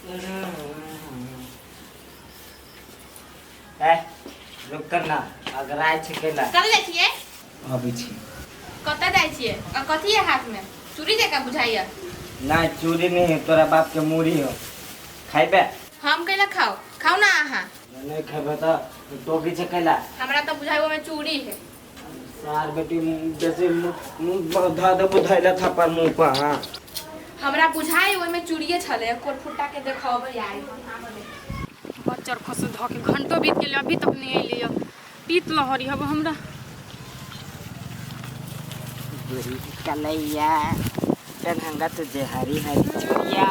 ए रुक कर ना अगर आए छै केला। कतऽ जाइ छियै? अबै छी। कतऽ जाइ छियै आ कथी है हाथ में? चूड़ी जकाँ बुझाइया। नहीं, चूड़ी नहीं है, तोरा बाप के मूड़ी हो। खाइबे? हम कैला खाओ, खाओ ना अहाँ। नहीं खेबे तो टोकी छै कैला। हमरा तो बुझाइ ओमे चूड़ी है। सार बेटी बेसी मुँह धऽ देबो धैले थप्पड़ मुँह पर। हाँ, हमरा बुझाइ ओहिमे चूड़िए छलै, कोर फुट्टा के देखबै आइ। बच्चर खस धऽ के घंटो बीत गेलै, अभी तक नहीं अयलै। पीत लहरी हब हमरा। गोरी कलैया पेन्हंगा तुझे हरी हरी चूड़िया।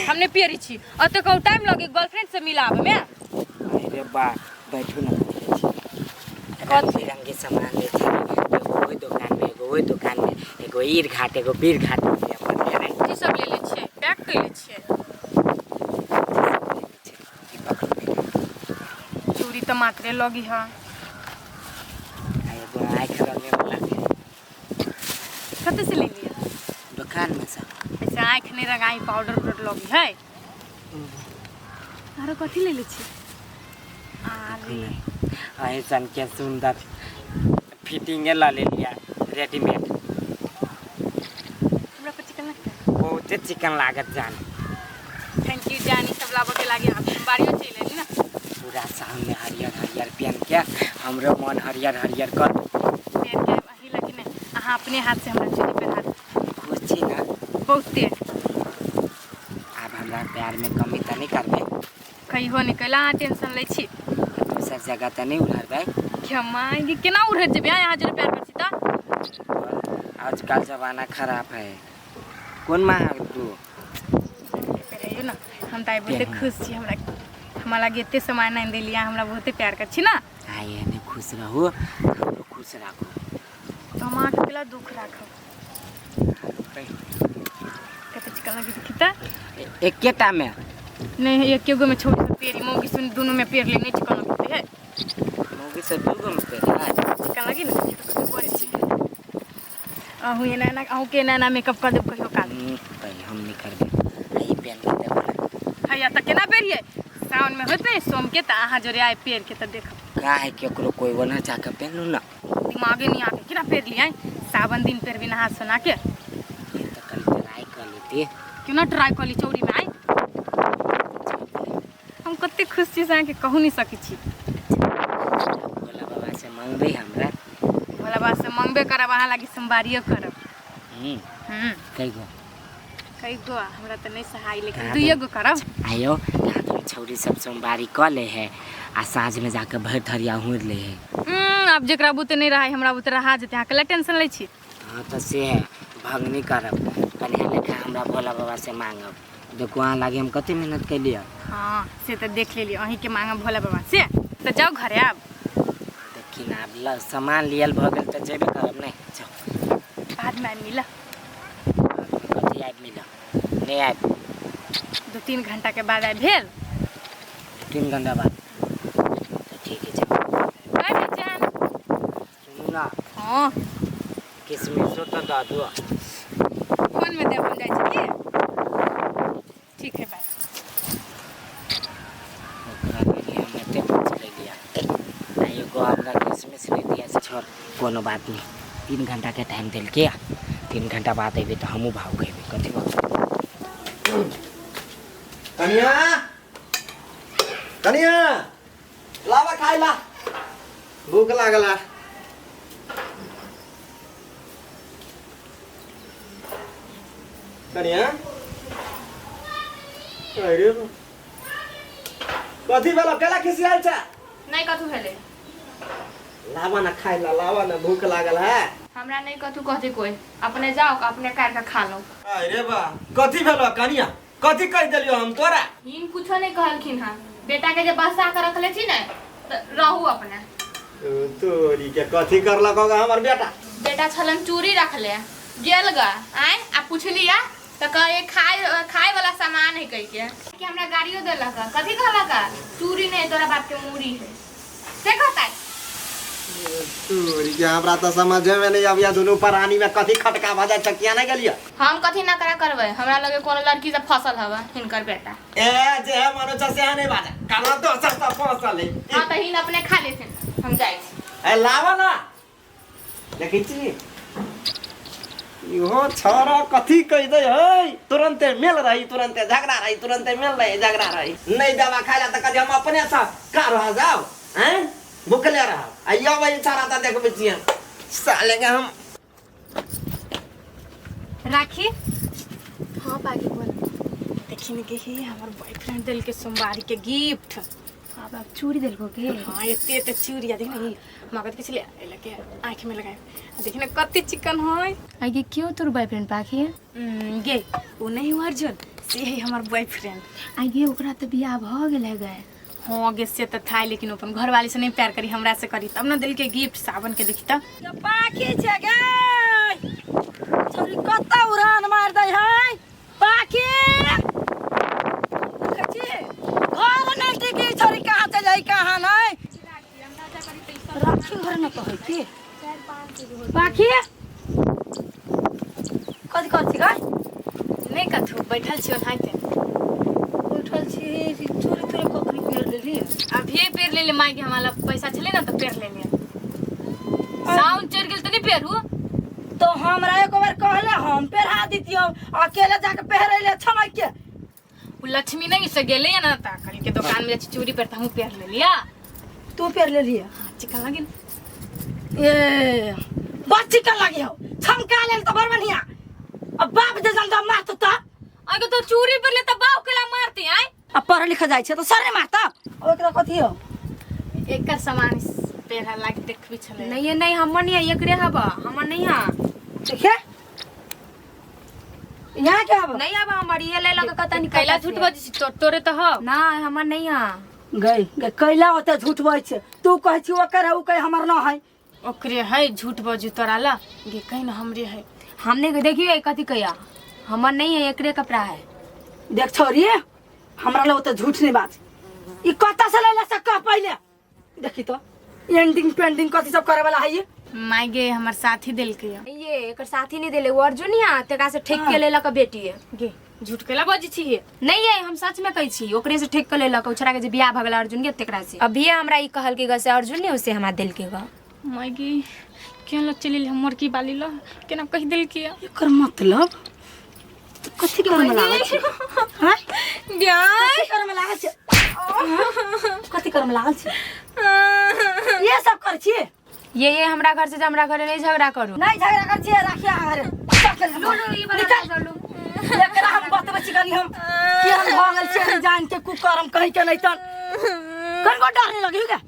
हम नहीं पियरी छी, अते कहू टाइम लगे गर्लफ्रेंड से मिलाबे में। अरे बा, बैठू ना। रंग बिरंगे सामान ले छै, एगो ओहि दुकान में, एगो ओहि दुकान में, एगो ईर घाट, एगो बीर घाट में अपन गेलै। की सब ले ले छियै? पैक कैले छियै? ई पकड़ू। चूड़ी तऽ मात्रे लगी है। आ एगो आँखि रंगे वाला। कतऽ से ले लिअ? दुकान में से। ऐसे आँखि नहि रंगाई, पाउडर उडर लगी है। आरो कथी ले ले छियै? आरे। अहिसन के सुंदर फिटिंगे लऽ लेलियै रेडीमेड। हमरा पर चिकन लगतै? बहुते चिकन लागत जान। Thank you जान, ई सब लाबऽ के लागे। आब सोमवारियो चलि एली ने। पूरा सामने हरियर हरियर पेन के हमरो मन हरियर हरियर कर। पेन के अही लगी नहि, अहाँ अपने हाथ से हमरा चूड़ी पहिरा देब। खुश छी ने? बहुते। आब हमरा प्यार में कमी तऽ नहि करबै? कहियो नहि। कैला अहाँ टेंशन लै छी? दोसर जगह तऽ नहि उड़बै? क्षमा केना उड़ैत जेबै अहाँ जरे प्यार करै छी तऽ? आजकल जमाना खराब है। कोन माह तू रहियो ने, हम तऽ आइ बहुते खुश छी। हमरा हमरा लागे एते सामान आनि देलियै, हमरा बहुते प्यार करै छी ने। आइ एहने खुश रहू, हमरो खुश राखू। तऽ हम अहाँके कैला दुख राखब? कते चिकन लगे देखी तऽ। एकेटा में? नहीं, एके गो में छोड़ी सब पेरी, मौगी सुन दोनों में पेर ले, नहीं चिकन लगते है। मौगी सब दूगो में पेर है। चिकन लगी ना, देखी तो कते गोर छी। अहूँ एना एना, अहूँ के एना एना मेकअप कर देब कहियो काल। पहिले हम नहीं करबे, आ ई पेन के देखो ना। हैया तऽ केना पेरियै? सावन में होत ने सोम के, तऽ अहाँ जोरे आइ पेर के तऽ देखब। का है, केकरो कोई बना जाके पेनू ना। दिमागे नहीं आके केना पेर लियै? सावन दिन पेरबी नहा सोना के। ये तो कल ट्राई कर लेती। क्यों ना ट्राई कर ली चौरी में आई। हम कते खुश छी से अहाँके कहू नहीं सकै छी। भोला बाबा से मांगबे हमरा? भोला बाबा से मंगबे करब, अहाँ लागी सोमवारियो करब। कई गो? कई गो हमरा तऽ नहीं सहाय, लेकिन कहाँ? दुइये गो करब। आयो, कहाँ तो छौरी सब सोमवारी कऽ ले है आ साँझ में जाके भरि थरिया हुर ले है। आब जेकरा बुते नहीं रहा, हमरा बुते रहा जेतै, अहाँ कैला टेंशन लै छी? हाँ तऽ से है, भंगनी करब कन्या लेखा, हमरा भोला बाबा से मांगब। देखो, अहाँ लागे हम कते मेहनत कैलियै। हाँ, से तऽ देख लेलियै। अहीँके मांगब भोला बाबा से। तऽ जाउ घरे आब। देखी ना, आब सामान लियल भऽ गेल तऽ जेबे करब। नहि जाउ। बादमे आबि मिलऽ। कथी आबि मिलऽ? नहि आबि। 2-3 घंटा के बाद आबि भेल। 2-3 घंटा बाद तऽ ठीक छै। बाय बाय जान। सुनू ना। हाँ। किशमिशो तऽ दऽ दू। फोनमे देब, हम जाइ छी की? ठीक है, बाय। ओकरा लिए हम एते कुछ ले लिया आ एगो हमरा किशमिश नहीं दिया से। छोड़, कोनो बात नहीं। 3 घंटा के टाइम देलके, 3 घंटा बाद अयबै तऽ हमहूँ भाव खेबै। कथी बात? कनिया, कनिया, लावा खाइ ला, भूख लागल है। कनिया, अरे कथी भेलो? केला खिसियाल छै? नहीं कथू भेलै। लावा ना खाइ ला, लावा ना, भूख लागल है। हमरा नहीं कथू कहते कोई, अपने जाओ, अपने काट के खा लो। अरे बा, कथी भेलो कनिया? कथी कहि देलियो हम तोरा? हिन कुछो नहीं कहलखिन। हाँ, बेटा के जे बसा के रखले छी ने, तऽ रहू अपने। तोरी के, कथी करलक होगा हमर बेटा? बेटा छलन चूड़ी रखले गेल गा आय, आ पुछलिया तऽ कहे खाय खाय वाला सामान है कहि के कि हमरा गाड़ियो देलक। कथी कहलक? चूड़ी नहीं, तोरा बाप के मूड़ी है, से कहता। तोरी के हमरा तऽ समझे में नहीं आबिया दुनू प्राणी में कथी खटका भऽ जाइ छै किया नहीं गेलियै। हम कथी नकरा करबै, हमरा लगे कोनो लड़की से फसल हवा हिनकर बेटा। ए जे है मनो छ से नहीं बाजा काला दोसर तऽ फसल है। हाँ तऽ हिन अपने खा लेथिन, हम जाइ छी। ए लावा ना देखै छी इहो छौड़ा कथी कहि दै है, तुरंते मेल रही तुरंते झगड़ा रही तुरंते मेल रही झगड़ा रही। नहीं दवा खाय ला तऽ कथी हम अपने से का रह जाओ हैं भूखले रह आ यो वही छौड़ा तऽ देखबै छियै साले के हम। राखी हाँ बाकी बोल। देखी ने के ही हमर बॉयफ्रेंड देल के सोमवारी के गिफ्ट। अब आप चूड़ी देलको के? हाँ एते एते चूड़ी आ देख ने हम आगत के छले एला के आँख में लगाए देख ने कते चिकन होय। आगे क्यों तोर बॉयफ्रेंड पाखी? गे ओ नहीं हो अर्जुन से है हमर बॉयफ्रेंड। आगे ओकरा तऽ बियाह भ गेल है गए। हाँ गे से तऽ था लेकिन अपन घरवाली से नहीं प्यार करी हमरा से करी तब ना दिल के गिफ्ट सावन के देखी त। पाखी छे गे छोरी कत्ता उड़ान मार दै है पाखी देखै छी घर नहीं टिकी छोरी कहाँ चल जाई कहाँ नहीं राखी घर न कहै की पाखी कथी करै छी गै? नहीं कथू बैठल छी ओनाहिते। बैठल छी चोरी थोड़े कखनी पेर लेली? अभी पेर लेले माय के हमारा पैसा छले ना तो पेर लेले। साउंड चढ़ गेल त नहीं पेरू तो हमरा एक बार कहले हम पेरहा दितियौ अकेले जाके पेहरैले छमक के। उ लक्ष्मी नहीं से गेले या ना ता कल के दुकान में चूड़ी पर त हम पेर लेलिया। तू पेर लेलिया? हां चिकन लागिन। ए बड़ चिकन लागी हो छमका लेल त बड़ बढ़िया। अब बाप जे जनता मारत त आगे तो चूड़ी पर ले त बाप केला मारती आय। अब पढ़ लिख जाय छै त सर ने मारता। ओकरा कथी हो? एकर सामान पेरा लाग देखबी छले। नहीं नहीं हमर नहीं है एकरे हबा हमर नहीं है। देखिए यहाँ के हबा? नहीं हबा हमर ये ले लग कत नहीं कैला झूठ बजै छी तोरे त ह ना हमर नहीं है। गई गई कैला ओते झूठ बजै छै तू कहै छी ओकर है उ कहै हमर न है। ओकरे है झूठ बजू तोरा ला गे कहीं न हमरे है। हमने देखिए कथी कहिया हमर नहीं है एकरे कपड़ा है। देख छोरी हमरा ला ओते झूठ नहीं बाज ई कता से लेला से कह पहिले। देखी तो एंडिंग पेंडिंग कथी सब करे वाला है ये? माय गे हमर साथी देलकै ये एकर साथी नहीं देले वो अर्जुन या तेकरा से ठेक के लेलक बेटी है। गे झूठ केला बजै छी हे? नहीं है हम सच में कहै छी ओकरे से ठेक के लेलक उछरा के जे बियाह भ गेल अर्जुन के तेकरा से। अभी हमरा ई कहल के ग से अर्जुन ने उसे हमरा देल के ग। माय गे केना ल चलि हमर की बाली ल केना कहि देलकै? एकर मतलब कथी करे में लागल छै? हां गाय कथी करे में लागल छै? कथी करे में लागल छै? ये सब कर छी ये हमरा घर से हमरा घर नहीं झगड़ा करू। नहीं झगड़ा कर छी राखी अहाँ घरे लू लू ई वाला लू। एकरा हम बतबै छी कनी हम कि हम भऽ गेल छी जान के कुकर्म कहि के नहीं तन कनको डर नहीं लगी के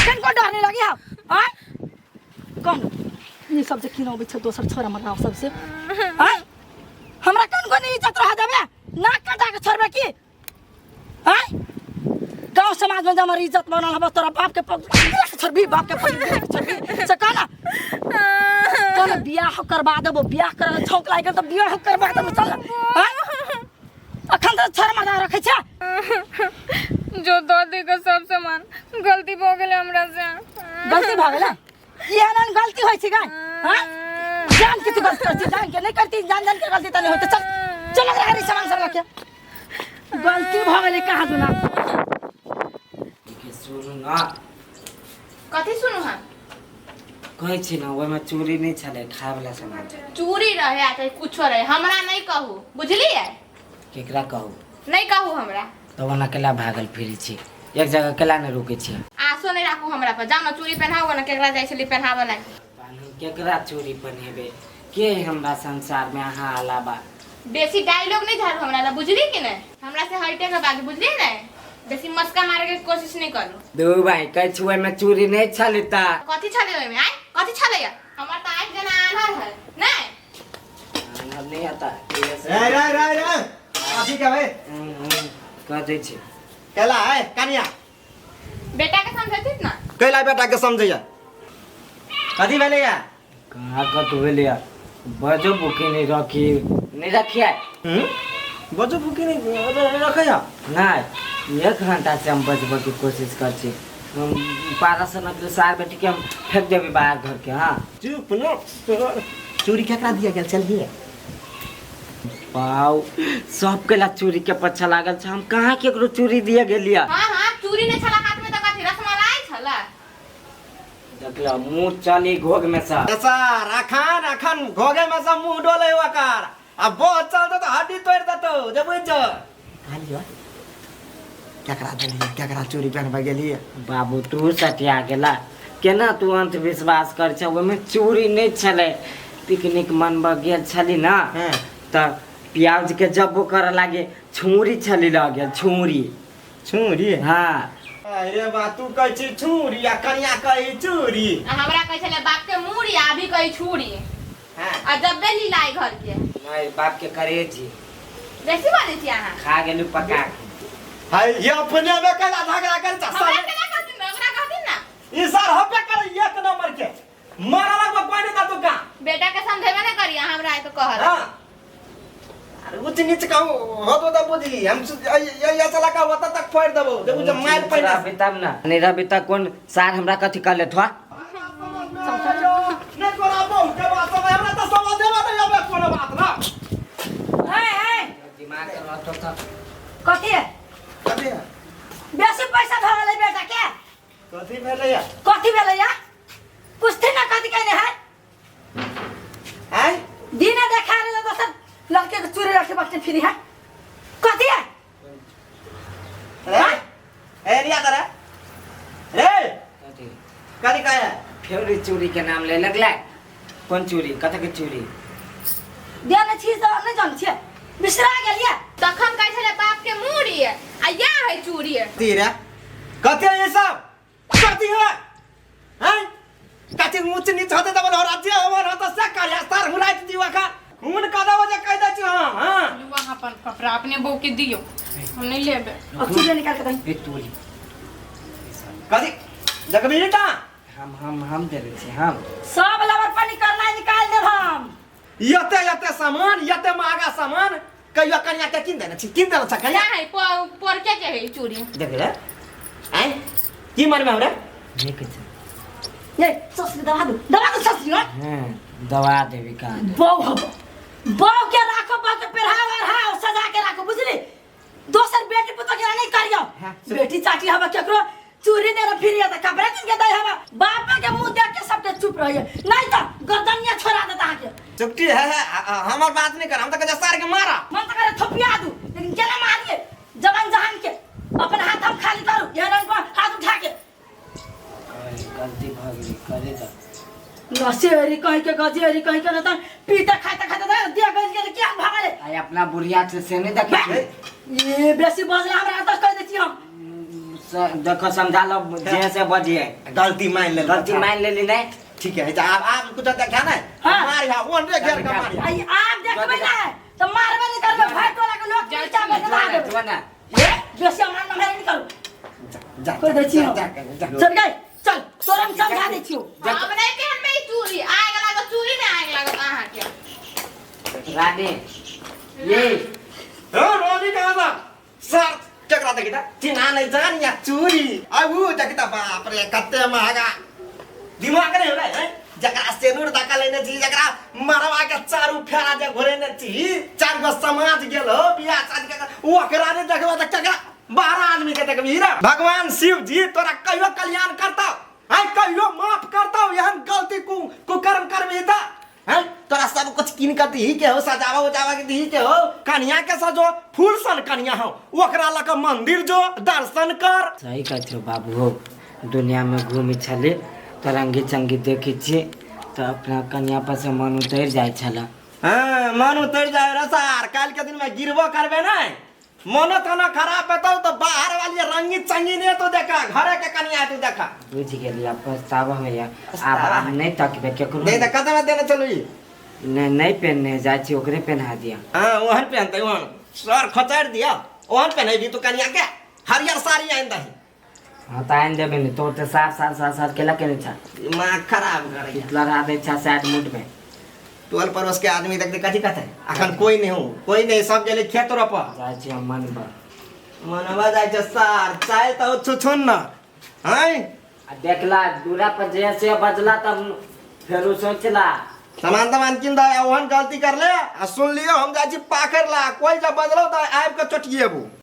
कनको डर नहीं लगी हम आय कौन ई सब जे किनबै छै दोसर छोरा मरना सबसे आय हमरा कनको नहीं इज्जत रह देबे नाक कटा के छोड़बे की आय गांव समाज में हमर इज्जत बनल हब तोरा बाप के पग छोड़बी बाप के पग छोड़बी से कहना कहना बियाह करवा देबो बियाह कर छौक लागि गेल त बियाह करवा देबो चल आय अखन त छोड़ मजा रखै छै जो दो दे के सब सामान गलती भ गेलै हमरा से। गलती भ गेलै? ई एहन गलती होइ छै गाय हां जान के तू गलती करती जान के नहीं करती जान जान के गलती त नहीं होते। चल चल लग रहा सामान सब रखे गलती भ गेलै कहाँ दुना। के सुनू ना कथी सुनू हम? कहै छी ना ओहिमे चूड़ी नहीं छलै खाय वाला सामान चूड़ी रहे आ चाहे कुछो रहे हमरा नहीं कहू बुझलियै? केकरा कहू? नहीं कहू हमरा। तब ओना केला भागल फिरै छी एक जगह केला नहीं रुकै छी। आसो नहीं राखू हमरा पर जाओ ना चूड़ी पहनाओ ना केकरा जाइ छली पहनाबऽ लागि। केकरा चूड़ी पहनेबे के हमरा संसार में अहाँ अलावा? बेसी डायलॉग नहीं झाड़ू हमरा ला बुझली कि नहीं? हमरा से हटे के बात बुझली नहीं? बेसी मस्का मारे के कोशिश नहीं करू। दू भाई कहै छी ओहिमे चूड़ी नहीं छलै त कथी छलै ओहिमे आय कथी छलै? हमर त आँखि जेना आन्हर है नहीं? आन्हर नहीं आता। रे रे रे रे कथी कहबै? कह दै छी कैला है कनिया बेटा के समझैत ना? कैला बेटा के समझैया कथी भेलैया? कहाँ कत भेलैया बजो बुकी नहीं रखी नहीं रखिया बजो बुकी नहीं रखैया नहीं 1 घंटा से हम बजबे के कोशिश कर छी पारा से नकली सार बेटी के हम फेंक देबे बाहर घर के। हाँ चुप न, चूड़ी केकरा दिया गेल चल दिया? पाउ सबके ला चूड़ी के पछा लागल छै, हम कहाँ केकरो चूड़ी दिया गेलिया? हाँ हाँ, चूड़ी नहीं छला हाथ में तो कथी रसमलाई छला? देखलो मुंह चली घोग में सा। सर अखन अखन घोगे में सब मुंह डोले ओकर, आ बहुत चलतो तो हड्डी तोड़ देतो जे बुझ जो। कहलियो केकरा देलियै, केकरा चूड़ी पहनबा गेलियै? बाबू तू सटिया गेला केना, तू अंधविश्वास कर छ। ओहिमे चूड़ी नहीं छलै, पिकनिक मनबऽ गेल छली ना तऽ प्याज के जब्बो करऽ लागे छुरी छली लऽ गेल छुरी। छुरी? हाँ। अरे बा तू कहै छी छुरी आ कनिया कहै चूड़ी। आ हमरा कहै छलै बाप के मूड़ी आ अभी कहै छुरी। हाँ। आ जब्बे लीलाई घर के। नहीं बाप के करेजी। बेसी बाजै छी अहाँ। खा गेलू पका के। हाय ये अपने में कैला झगड़ा कर चा। हमरा केना कहथिन, ओकरा कहथिन ना। ई सर हबे करे एक नंबर के मारा लगबा कोई नहीं तू का। बेटा के समझेबे ना करी हमरा तो कहल। हां अरे ऊंच नीच का हो तो त बुझी हम ये चला का होता तक फोड़ देबो देखू जब मार पैना रहबे तब ना। नहीं रहबे त कोन सार हमरा कथी कहले थो? नहीं तोरा बहु के बात सब हमरा त समझ देबा नहीं आबे कोनो बात ना। हे हे दिमाग के रहतो त कथी है? कथी है? बेसी पैसा भऽ गेलै बेटा के। कथी भेलैया? कथी भेलैया? कुछ ना कथी कहने है? आय दिने देखा रहे दोसर लड़के के चूड़ी रखे बच्चे फ्री है। कथी है? रे ए रिया करे रे कथी कथी कहे? फेर चूड़ी के नाम ले लगलै। कोन चूड़ी, कथी के चूड़ी? देने छी तऽ नहि जान छियै, बिसरा गेलियै। तखन कहै छलै बाप के मूड़ी आ या है चूड़ी। कथी रे कथी है ये सब? कथी है हैं? कथी ऊंच नीच होते तब राज्य होवन होत से कर सर हुराइत दिवा का खून कदा बजे कह दै छी। हां हां लू अहाँ अपन कपड़ा अपने बहू के दियो, हम नहीं लेबे। अब चूड़ी निकाल के दही। ए तोली कथी जगबी टा हम हम देले छी हम सब लबर पानी करना निकाल देब हम। यते यते सामान यते महंगा सामान कहियो कनिया के किन देने छी, किन देने छ कनिया? क्या है पोरके के है चूड़ी। देख रे आय की मारबे हमरा? नहीं किछ। ये ससुर दबा दू, दबा दू ससुर। हां दबा देबी का बहू हबो, बहू के राखो, बहू के पहिराव ओढ़ाओ सजा के राखो बुझली। दोसर बेटी पुतोह के नहीं करियो। बेटी चाटी हबा केकरो चूड़ी दे फिर त कपड़ा किन के दे हबा, बाप के मुंह देख के सबके चुप रहिए नहीं त गर्दनिया छोड़ा देता अहाँ के। चुपटी है, हमर बात नहीं कर, हम त कहे सार के मारा मन त करे थपिया दू, लेकिन केना मारिए जवान जहान के। अपन हाथ हम खाली करू ये रंग पर हाथ उठा के। गलती भ गेली करे द नसेरी कहीं के गजेरी कहीं के न त पीता खाता खाता दे गइल के क्या भागले। आई अपना बुढ़िया से नहीं देखे ये बेसी बजला हमरा त कह दै छी हम। देखो समझा लो जैसे बजिए। गलती मान ले, गलती मान लेली नहीं ठीक है। आप आप कुछ देखा ना मार या ओन रे घेर के मार। आई आप देखबे ना त मारबे नहीं करबे, भाई टोला के लोग नीचा में दबा देबे ना। ये बेसी हमरा न मारे नहीं करू। जा कह दै छी जा जा चल गई चल तोरा हम समझा दै छियो। हम नहीं पहनबे ई चूड़ी, आग लागो चूड़ी में आग लागो अहाँ के। रानी ये ओ रानी कहां था सर केकरा देखी त चिन्हा नहीं जान या चूड़ी आ उ देखी त बाप रे कते महंगा दिमाग नहीं होला है। जकरा सेनुर धक्का लेने छी, जकरा मरवा के चारू फेरा जे घोरेने छी, चार गो समाज गेल हो बियाह शादी के ओकरा नहीं देखबा त केकरा 12 आदमी के देखबी रे। भगवान शिव जी तोरा कहियो कल्याण करता है, कहियो माफ करता, एहन गलती कुकर्म करबी त हैं तोरा सब कुछ किन के दही के हो, सजावा उजावा के दही के हो, कन्या के सजो फूल सन कन्या हो ओकरा लक मंदिर जो दर्शन कर। सही कहै छौ बाबू हो, दुनिया में घूमी छली त रंगी चंगी देखी छी त अपना कन्या पर से मन उतर जाइ छला। हाँ मन उतर जाए रे सार, काल के दिन में गिरबो करबे नहीं, मनो तना खराब हेतौ त बाहर वाली रंगी चंगी नहीं तो देखा, घरे के कन्या तू देखा। बुझ गेली अब पछतावा होइया, आब नहीं तकबे केकरो। नहीं त कतना देने चलू ई? नहीं नहीं पहनने जाइ छी ओकरे पहना दिया। हाँ ओहन पहनते ओहन सर खचार दिया ओहन पहनेबी तू कन्या के हरियर साड़ी आनि दही। हाँ त आनि देबे ने तो साफ साफ साफ साफ केला केने छा दिमाग खराब करे लड़ा दे छा साइड मूड में। टोल पड़ोस के आदमी देख दे कथी कहते अखन कोई नहीं हो, कोई नहीं, सब गेले खेत रोप जाइ छी हम मनबा मनबा जाइ छै सार चाहे त छुछुन न हैं आ देखला दूरा पर जैसे बजला तब फेरो सोचला सामान तमान किन दे आ ओहन गलती कर ले आ सुन लियो हम जाइ छी पाखर ला कोई जब बजलो त आबि के चोटिएबू।